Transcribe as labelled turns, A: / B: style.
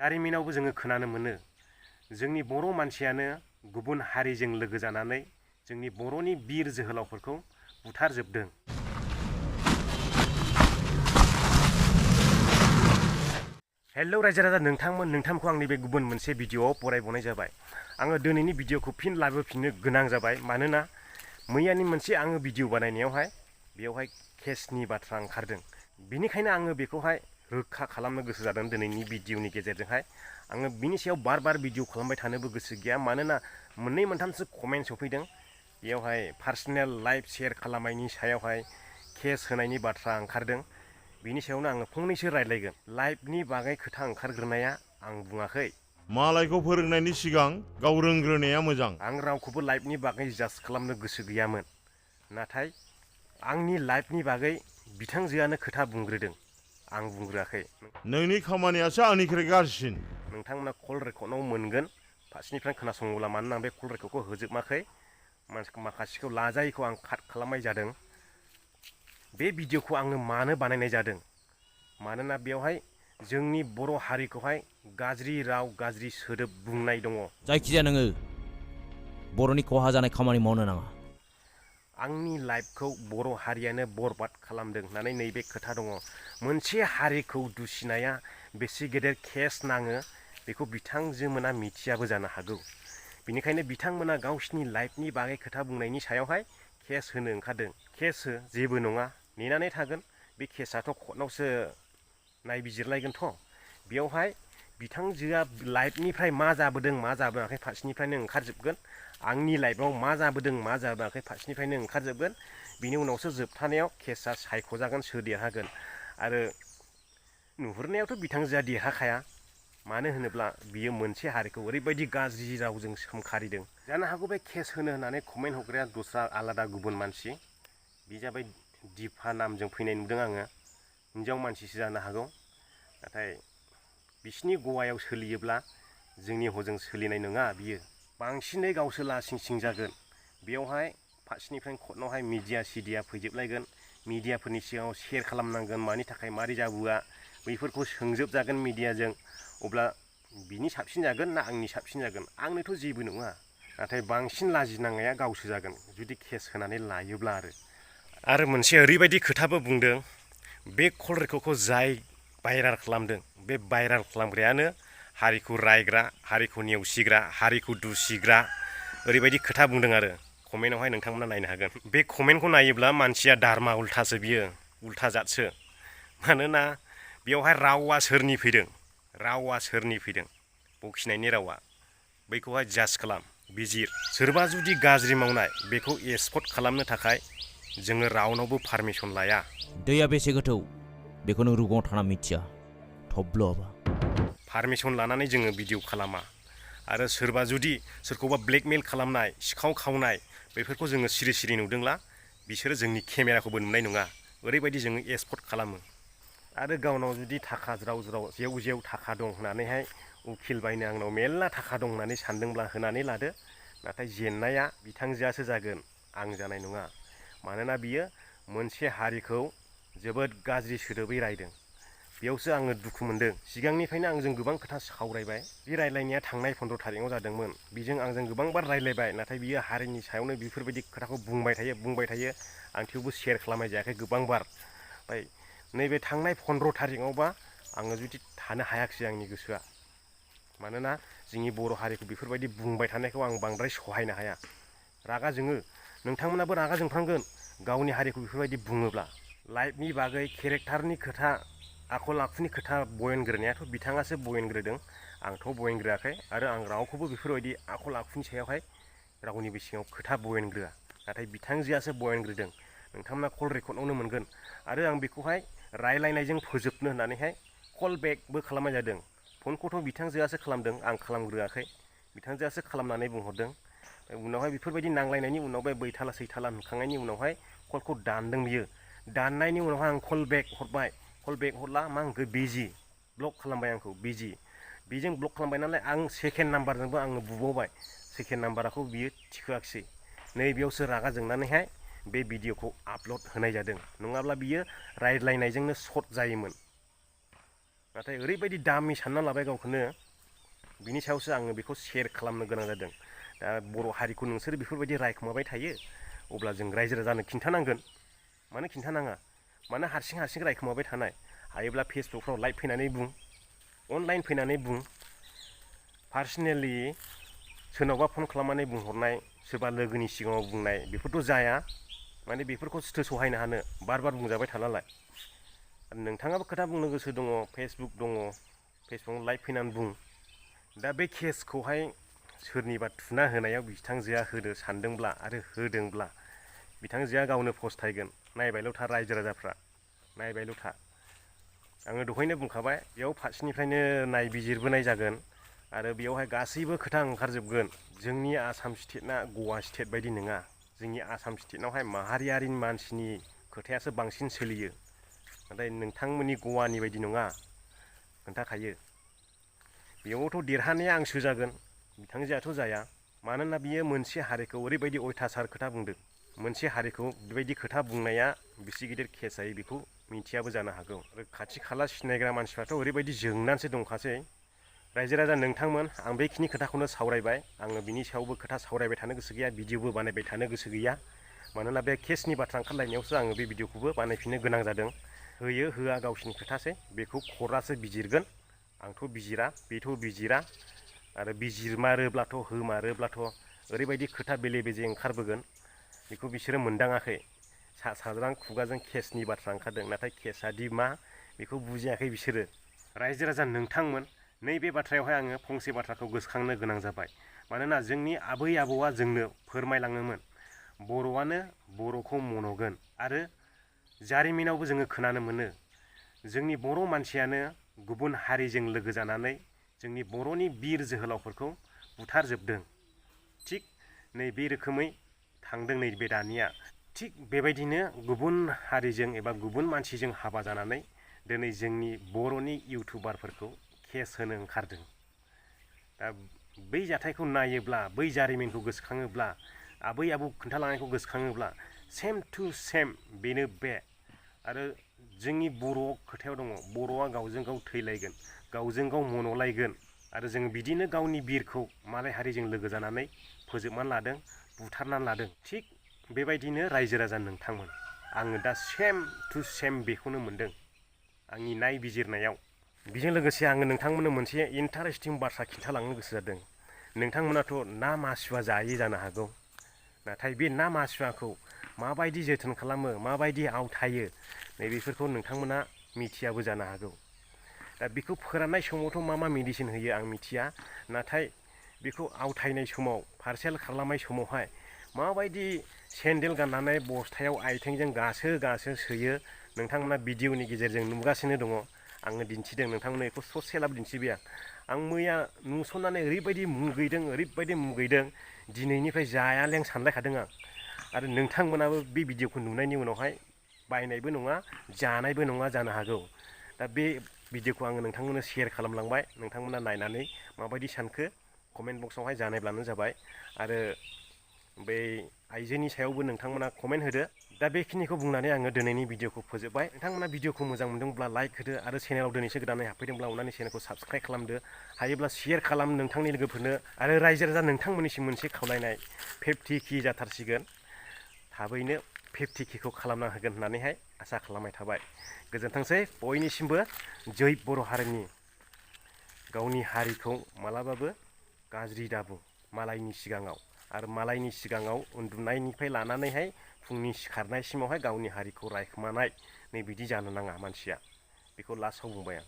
A: जारिमिनावबो जोङो खोनानो मोनो जोंनि बर' मानसियानो गुबुन हारिजों लोगो जानानै जोंनि बर'नि बिर जोहोलावफोरखौ बुथारजोबदों। हेलौ रायजो राजा नोंथांमोनखौ आंनि बे गुबुन मोनसे भिडिअआव बरायबावनाय जाबाय। आङो दिनैनि भिडिअखौ फिन लाबोफिननो गोनां जाबाय मानोना मैयानि मोनसे आङो भिडिअ बानायनायावहाय बेयावहाय केसनि बाथ्रा ओंखारदों। बिनिखायनो आङो बेखौहाय रोखा खालामनो गोसो जादों दिनैनि भिडिअनि गेजेरजोंहाय। आङो बिनि सायाव बार भिडिअ खालामबाय थानोबो गोसो गैया मानोना मोननै मोनथामसो कमेन्ट सफैदों। बेयावहाय पार्सनेल लाइफ शेयार खालामनायनि सायावहाय केस होनायनि बाथ्रा ओंखारदों। बिनि सायावनो आङो फंनैसो रायलायगोन। लाइफनि बागै खोथा ओंखारग्रोनाया आं बुङाखै।
B: मालायखौ फोरोंनायनि सिगां गाव रोंग्रोनाया मोजां।
A: आं रावखौबो लाइफनि बागै जाज खालामनो गोसो गैयामोन। नाथाय आंनि लाइफनि बागै बिथांजोआनो खोथा बुंग्रोदों, आं बुंग्रोआखै।
B: नोंनि खामानियासो आंनिख्रुइ गाज्रिसिन।
A: नोंथांमोना कल रेकर्डआव मोनगोन फार्स्टनिफ्राय खोनासङोब्ला, मानोना आं बे कल रेकर्डखौ होजोबाखै। माखासेखौ लाजायैखौ आं काट खालामनाय जादों। बे भिडिअखौ आङो मानो बानायनाय जादों मानोना बेवहाय जोंनि बर' हारिखौहाय गाज्रि राव गाज्रि सोदोब बुंनाय दङ।
C: जायखिजाया नोङो बर'नि खहा जानाय खामानि मावनो नाङा।
A: आंनि लाइफखौ बर' हारियानो बरबाद खालामदों होननानै नैबे खोथा दङ। मोनसे हारिखौ दुसिनाया बेसे गेदेर केस नाङो बेखौ बिथांजोमोना मिथियाबो जानो हागौ। बिनिखायनो बिथांमोना गावसिनि लाइफनि बागै खोथा बुंनायनि सायावहाय केस होनो ओंखारदों। केस हो, जेबो नङा, नेनानै थागोन। बे केसाथ' कर्टआवसो नायबिजिरलायगोनथ'। बेयावहाय बिथांजोआ लाइफनिफ्राय मा जाबोदों मा जाबोआखै फार्स्टनिफ्रायनो ओंखारजोबगोन। आंनि लाइफआव मा जाबोदों मा जाबोआखै फार्स्टनिफ्रायनो ओंखारजोबगोन। बिनि उनावसो जोबथानायाव केसा सायख'जागोन सोर देरहागोन। आरो नुहुरनायावथ' बिथांजोआ देरहाखाया। मानो होनोब्ला बियो मोनसे हारिखौ ओरैबायदि गाज्रि रावजों सोंखारिदों। जानो हागौ बे केस होनो होननानै कमेन्ट हरग्राया दस्रा आलादा गुबुन मानसि। बे जाबाय दिफा नामजों फैनाय नुदों आङो। हिन्जाव मानसिसो जानो हागौ। नाथाय बिसिनि गवायाव सोलियोब्ला जोंनि हजों सोलिनाय नङा बियो। बांसिनै गावसो लासिं सिं जागोन। बेयावहाय फार्स्टनिफ्राय कर्टआवहाय मिडिया सिडिया फैजोबलायगोन। मिडियाफोरनि सिगाङाव शेयार खालामनांगोन मानि थाखाय मारै जाबोआ बैफोरखौ सोंजोबजागोन मिडियाजों। अब्ला बिनि साबसिन जागोन ना आंनि साबसिन जागोन? आंनोथ' जेबो नङा। नाथाय बांसिन लाजिनांनाया गावसो जागोन जुदि केस होनानै लायोब्ला। आरो मोनसे ओरैबायदि खोथाबो बुंदों, बे कल रेकर्डखौ जाय भाइराल खालामदों बे भाइराल खालामग्रायानो हारिखौ रायग्रा, हारिखौ नेवसिग्रा, हारिखौ दुसिग्रा ओरैबायदि खोथा बुंदों। आरो कमेन्टआवहाय नोंथांमोना नायनो हागोन। बे कमेन्टखौ नायोब्ला मानसिया दारमा उल्थासो, बियो उल्था जातसो। मानोना बेवहाय रावा सोरनि फैदों, रावा सोरनि फैदों, बखिनायनि रावा, बैखौहाय जाज खालाम, बिजिर। सोरबा जुदि गाज्रि मावनाय बेखौ एक्सपर्ट खालामनो थाखाय जोङो रावनावबो पारमिसन लाया।
C: दैया बेसे गोथौ बेखौ नों रुगुङाव थाना मिथिया, थब्ल'आबा।
A: पारमिसन लानानै जोङो भिडिअ खालामा। आरो सोरबा जुदि सोरखौबा ब्लेकमेल खालामनाय, सिखाव खावनाय बेफोरखौ जोङो सिरि सिरि नुदोंब्ला बिसोरो जोंनि केमेराखौबो नुनाय नङा। ओरैबायदि जोङो एक्सपर्ट खालामो। आरो गावनाव जुदि थाखा ज्राव ज्राव जेव जेव थाखा दं होननानैहाय उकिल बायनो आंनाव मेरला थाखा दं होननानै सानदोंब्ला होनानै लादो। नाथाय जेननाया बिथांजोआसो जागोन, आं जानाय नङा। मानोना बियो मोनसे हारिखौ जोबोद गाज्रि सोदोबै रायदों। बेयावसो आङो दुखु मोनदों। सिगांनिफ्रायनो आंजों गोबां खोथा सावरायबाय। बे रायलायनाया थांनाय 15 थारिखआव जादोंमोन। बिजों आंजों गोबांबार रायलायबाय। नाथाय बियो हारिनि सायावनो बेफोरबायदि खोथाखौ बुंबाय थायो। आं थेवबो शेयार खालामनाय जायाखै गोबांबार। ओमफ्राय नैबे थांनाय 15 थारिखआवबा आङो जुदि थानो हायाखिसै आंनि गोसोआ। मानोना जोंनि बर' हारिखौ बेफोरबायदि बुंबाय थानायखौ आं बांद्राय सहायनो हाया। रागा जोङो। नोंथांमोनाबो रागा जोंफ्रांगोन गावनि हारिखौ बेफोरबायदि बुङोब्ला। लाइफनि बागै केरेक्टारनि खोथा, आखल आखुनि खोथा बयनग्रोनायाथ' बिथाङासो बयनग्रोदों, आंथ' बयनग्रोआखै। आरो आं रावखौबो बेफोरबायदि आखल आखुनि सायावहाय रावनिबो सिगाङाव खोथा बयनग्रोआ। नाथाय बिथांजोआसो बयनग्रोदों। नोंथांमोना कल रेकर्डआवनो मोनगोन। आरो आं बेखौहाय रायलायनायजों फोजोबनो होननानैहाय कल बेकबो खालामनाय जादों। फनखौथ' बिथांजोआसो खालामदों, आं खालामग्रोआखै। बिथांजोआसो खालामनानै बुंहरदों। उनावहाय बेफोरबायदि नांलायनायनि उनाव बे बैथाला सैथाला होनखांनायनि उनावहाय कलखौ दानदों बियो। दाननायनि उनावहाय आं कल बेक हरबाय। कल बेक हरला मा होनखो बिजि, ब्लक खालामबाय आंखौ बिजि। बेजों ब्लक खालामबाय नालाय आं सेकेन्ड नाम्बारजोंबो आङो बुबावबाय। सेकेन्ड नाम्बारखौ बियो थिखोआखिसै। नैबेयावसो रागा जोंनानैहाय बे भिडिअखौ आपल'ड होनाय जादों। नङाब्ला बियो रायज्लायनायजोंनो सर्ट जायोमोन। नाथाय ओरैबायदि दामि सानना लाबाय गावखौनो बिनि सायावसो आङो बेखौ शेयार खालामनो गोनां जादों। दा बर' हारिखौ नोंसोर बेफोरबायदि रायखुमाबाय थायो अब्ला जों रायजो राजानो खिन्थानांगोन। मानो खिन्थानाङा? मानो हारसिं रायखुमाबाय थानाय? हायोब्ला फेसबुकफ्राव लाइभ फैनानै बुं, अनलाइन फैनानै बुं, पार्सनेलि सोरनावबा फन खालामनानै बुंहरनाय, सोरबा लोगोनि सिगाङाव बुंनाय बेफोरथ' जाया। माने बेफोरखौ सोरथो सहायनो हानो बार बुंजाबाय थानालाय। नोंथाङाबो खोथा बुंनो गोसो दङ, फेसबुक दङ, फेसबुकाव लाइभ फैनानै बुं। दा बे केसखौहाय सोरनिबा थुना होनायाव बिथांजोआ होनो सानदोंब्ला आरो होदोंब्ला बिथांजोआ गावनो फस्थायगोन। नायबायल' था रायजो राजाफ्रा, नायबायल' था। आङो दहायनो बुंखाबाय बेयाव फारसेनिफ्रायनो नायबिजिरबोनाय जागोन आरो बेयावहाय गासैबो खोथा ओंखारजोबगोन। जोंनि आसाम स्टेटना गवा स्टेट बायदि नङा। जोंनि आसाम स्टेटनावहाय माहारियारि मानसिनि खोथायासो बांसिन सोलियो। नाथाय नोंथांमोननि गवानि बायदि नङा, खोन्थाखायो। बेयावथ' देरहानाया आंसो जागोन, बिथांजोआथ' जाया। मानोना बियो मोनसे हारिखौ ओरैबायदि अयथासार खोथा बुंदों। मोनसे हारिखौ बेबायदि खोथा बुंनाया बेसे गिदिर केस जायो बेखौ मिथियाबो जानो हागौ। आरो खाथि खाला सिनायग्रा मानसिफ्राथ' ओरैबायदि जोंनानैसो दंखासै। रायजो राजा नोंथांमोन, आं बेखिनि खोथाखौनो सावरायबाय। आङो बिनि सायावबो खोथा सावरायबाय थानो गोसो गैया, भिडिअबो बानायबाय थानो गोसो गैया। मानोना बे केसनि बाथ्रा ओंखारलायनायावसो आङो बे भिडिअखौबो बानायफिननो गोनां जादों। होयो होआ गावसिनि खोथासै, बेखौ कर्टआसो बिजिरगोन। आंथ' बिजिरा, बेथ' बिजिरा। आरो बिजिरमारोब्लाथ' होमारोब्लाथ' ओरैबायदि खोथा बेले बेजे ओंखारबोगोन बेखौ बिसोरो मोनदाङाखै। सा साज्रां खुगाजों केसनि बाथ्रा ओंखारदों, नाथाय केसआदि मा बेखौ बुजियाखै बिसोरो। रायजो राजा नोंथांमोन, नैबे बाथ्रायावहाय आङो फंसे बाथ्राखौ गोसोखांनो गोनां जाबाय। मानोना जोंनि आबै आबौआ जोंनो फोरमायलाङोमोन बर'आनो बर'खौ मन'गोन। आरो जारिमिनावबो जोङो खोनानो मोनो जोंनि बर' मानसियानो गुबुन हारिजों लोगो जानानै जोंनि बर'नि बिर जोहोलावफोरखौ बुथारजोबदों। थिग नैबे रोखोमै थांदों नैबे दानिया। थिग बेबायदिनो गुबुन हारिजों एबा गुबुन मानसिजों हाबा जानानै दिनै जोंनि बर'नि इउटुबारफोरखौ केस होनो ओंखारदों। दा बै जाथायखौ नायोब्ला, बै जारिमिनखौ गोसोखाङोब्ला, आबै आबौ खोन्थालांनायखौ गोसोखाङोब्ला सेम टु सेम बेनो बे। आरो जोंनि बर' खोथायाव दङ, बर'आ गावजों गाव थैलायगोन, गावजों गाव मन'लायगोन। आरो जों बिदिनो गावनि बिरखौ मालाय हारिजों लोगो जानानै फोजोबनानै लादों, बुथारनानै लादों। थिग बेबायदिनो रायजो राजा नोंथांमोन, आङो दा सेम टु सेम बेखौनो मोनदों आंनि नायबिजिरनायाव। बेजों लोगोसे आङो नोंथांमोननो मोनसे इन्टारेस्टिं बाथ्रा खिन्थालांनो गोसो जादों। नोंथांमोनाथ' ना मासुवा जायो जानो हागौ। नाथाय बे ना मासुवाखौ माबायदि जोथोन खालामो, माबायदि आवथायो, नैबेफोरखौ नोंथांमोना मिथियाबो जानो हागौ। दा बेखौ फोराननाय समावथ' मा मेडिसिन होयो आं मिथिया। नाथाय बेखौ आवथायनाय समाव, पार्सेल खालामनाय समावहाय माबायदि सेन्देल गाननानै बस्थायाव आथिंजों गासो सोयो नोंथांमोना भिडिअनि गेजेरजों नुगासिनो दङ। आङो दिन्थिदों, नोंथांमोननो बेखौ ससेलाबो दिन्थिबाय आं मैया नुसननानै ओरैबायदि मुगैदों, दिनैनिफ्राय जायालें सानलायखादों आं। आरो नोंथांमोनाबो बे भिडिअखौ नुनायनि उनावहाय बायनायबो नङा, जानायबो नङा जानो हागौ। दा बे भिडिअखौ आङो नोंथांमोननो शेयार खालामलांबाय। नोंथांमोना नायनानै माबायदि सानखो कमेन्ट बक्सआवहाय जानायब्लानो जाबाय। आरो बै आइजोनि सायावबो नोंथांमोना कमेन्ट होदो। दा बेखिनिखौ बुंनानै आङो दिनैनि भिडिअखौ फोजोबबाय। नोंथांमोना भिडिअखौ मोजां मोनदोंब्ला लाइक होदो आरो चेनेलाव दिनैसो गोदानै हाबफैदोंब्ला अननानै चेनेलखौ साबस्क्राइब खालामदो। हायोब्ला शेयार खालाम नोंथांनि लोगोफोरनो। आरो रायजो राजा नोंथांमोननिसिम मोनसे खावलायनाय, 50K जाथारसिगोन, थाबैनो 50K खौ खालामना होगोन होननानैहाय आसा खालामनाय थाबाय। गोजोनथोंसै बयनिसिमबो। जै बर' हारिनि। गावनि हारिखौ मालाबाबो गाज्रि दाबुं मालायनि सिगाङाव। आरो मालायनि सिगाङाव उन्दुनायनिफ्राय लानानैहाय फुंनि सिखारनायसिमावहाय गावनि हारिखौ रायखोमानाय नै बिदि जानो नाङा मानसिया। बेखौ लास्टआव बुंबाय आं।